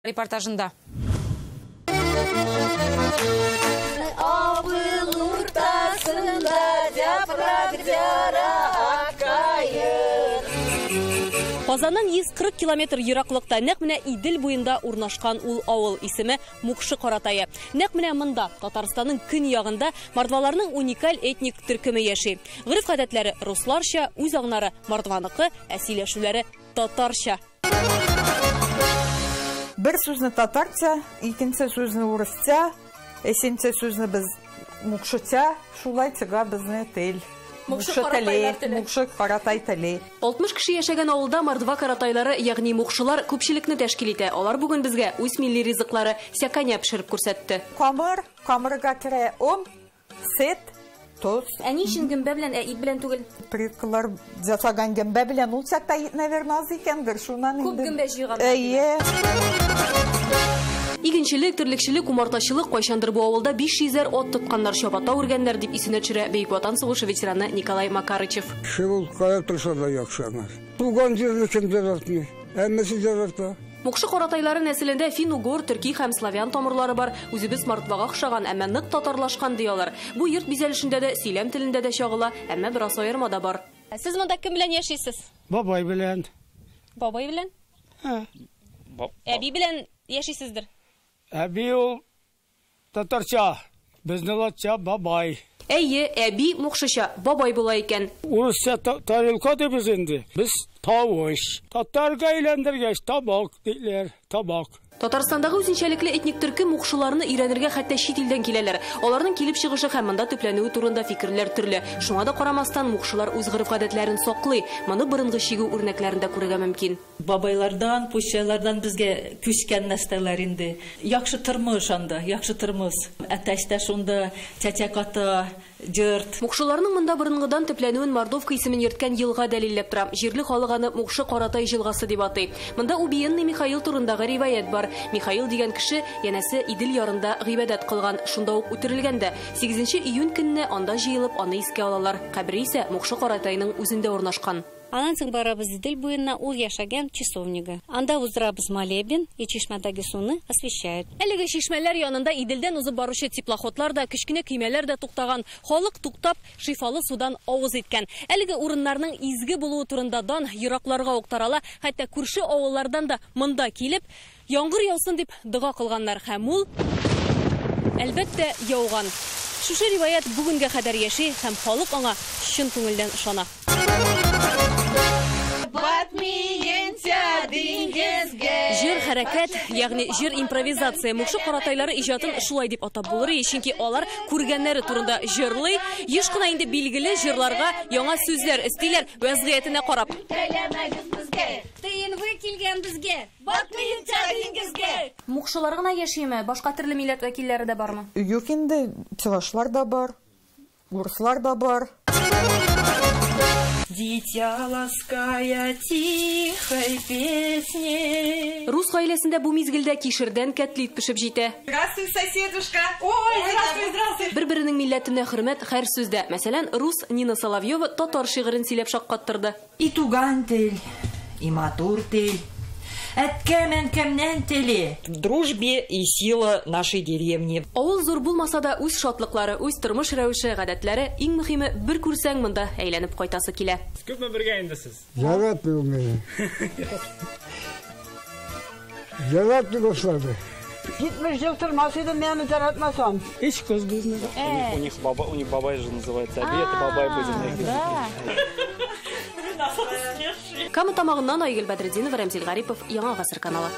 Репортажында. Авыл уртасында яфрак яра аккаен. Казаннан 140 километр ераклыкта, нәкъ менә Идел буенда урнашкан ул авыл, исеме Мукшы Каратае. Нәкъ менә монда, Татарстанның көньягында, мордваларның уникаль этник төркеме яши. Гореф-гадәтләре русларча, үз аңнары мордваныкы, ә сөйләшүләре татарча. Бер сүзне татарча, икенче сүзне урысча, өченче сүзне без мукшыча, шулай чыга безне тел. Мукшы Мукшы каратайлар теле, теле. Мукшы каратай теле. 60 кеше яшәгән авылда мордва каратайлары, ягъни мукшылар күпчелекне тәшкил итә. Алар бүген безгә үз милли ризыклары сяканя пешереп күрсәтте. Камыр, камырга керә он, сөт, тоз. Ә ни өчен гөмбә белән, ә ит белән түгел? Предкалар ясаган гөмбә белән ул чакта ит, наверное, аз икәндер. Шуннан Күп инде. гөмбә җыйганнар. Әйе. Игенчелек, терлекчелек, умартачылык, кайчандыр бу авылда 500 ат тотканнар, чабата үргәннәр, дип исенә төшерә Бөек Ватан сугышы ветераны Николай Макарычев. Кеше булып карап торса да яхшы аңар. Туган җирне кем яратмый? Әммәсе ярата. Мукшы каратайлары нәселендә фин-угор, төрки һәм славян тамырлары бар. Үзебез мордвага охшаган, әмма нык татарлашкан, ди алар. Бу йорт бизәлешендә дә, сөйләм телендә дә чагыла, әмма бераз аерма да бар. Сез монда кем белән яшисез? Бабай белән. Бабай белән? Һә. Әби белән яшисездер? Әби ул татарча, безнең латча бабай. Әйе, әби мукшыча бабай була икән. Урысча тарелка дибез инде. Без тавыш. Татарга әйләндергәч табак диләр, табак. Татарстандагы үзенчәлекле этник төркем мукшыларны өйрәнергә хәтта чит илдән киләләр. Аларның килеп чыгышы һәм монда төпләнүе турында фикерләр төрле. Шуңа да карамастан мукшылар үз гореф-гадәтләрен саклый. Моны борынгы чигү үрнәкләрендә күрергә мөмкин. Бабайлардан, пущайлардан безгә күчкән нәрсәләр инде. Яхшы тормыш анда, яхшы тормыш. Әтәч тә шунда, чәчәк ата, җырт. Мукшыларның монда борынгыдан төпләнүен Мордовка исемен йөрткән елга дәлилләп тора. Җирле халык аны Мукшы Каратай елгасы дип атый. Монда убиенный Михаил турындагы риваять бар. Михаил дигән кеше янәсе Идел ярында гыйбадәт кылган, шунда ук үтерелгән дә. 8 июнь көнне анда җыелып аны искә алалар. Кабере исә Мукшы Каратайның үзендә урнашкан. Аннан соң барабыз Идел буена, ул яшәгән часовняга. Анда уздырабыз молебен, и чишмәдәге суны освещают. Әлеге чишмәләр янында Иделдән узып баручы теплоходлар да, кечкенә көймәләр дә туктаган. Халык туктап, шифалы судан авыз иткән. Әлеге урыннарның изге булуы турында дан еракларга ук тарала, хәтта күрше авыллардан да монда килеп, яңгыр яусын дип дога кылганнар һәм ул, әлбәттә, яуган. Шушы риваять бүгенгә кадәр яши һәм халык аңа чын күңелдән ышана. Җыр хәрәкәт, ягъни җыр импровизация. Мукшы каратайлары иҗатын шулай дип атап булыр, чөнки алар күргәннәре турында җырлый, еш кына инде билгеле җырларга яңа сүзләр өстиләр, вәзгыятенә карап. Теләмәгез безгә, ТНВ килгән безгә, батмыйнча диңгезгә. Мукшылар гына яшиме? Башка төрле милләт вәкилләре дә бармы? Юк инде, чувашлар да бар, урыслар да бар. Дитя лаская тихой песней. Рус гаиләсендә бу мизгелдә кишердән кәтлит пешеп җитә. Здравствуй, соседушка. Ой, здравствуй, здравствуй. Бер-беренең милләтенә хөрмәт һәр сүздә. Мәсәлән, рус Нина Соловьева татар шигырен сөйләп шаккаттырды. И туган тел, и матур тел. Әткәм, әнкәмнән теле. В дружбе и сила нашей деревни. Авыл зур булмаса да үз шатлыклары, үз тормыш рәвеше, гадәтләре, иң мөһиме, бер күрсәң монда әйләнеп кайтасы килә. Күпме бергә инде сез? Яратмый ул мине. Яратмый башлады. 70 ел тормас идем, мин яратмасам. Өч кыз безнең. У них баба, у них бабай же называется. Әби, это бабай будет. Да. Кама тамагыннан Айгөл Бәдретдинова, Рәмзил Гарипов, Яңа Гасыр каналы.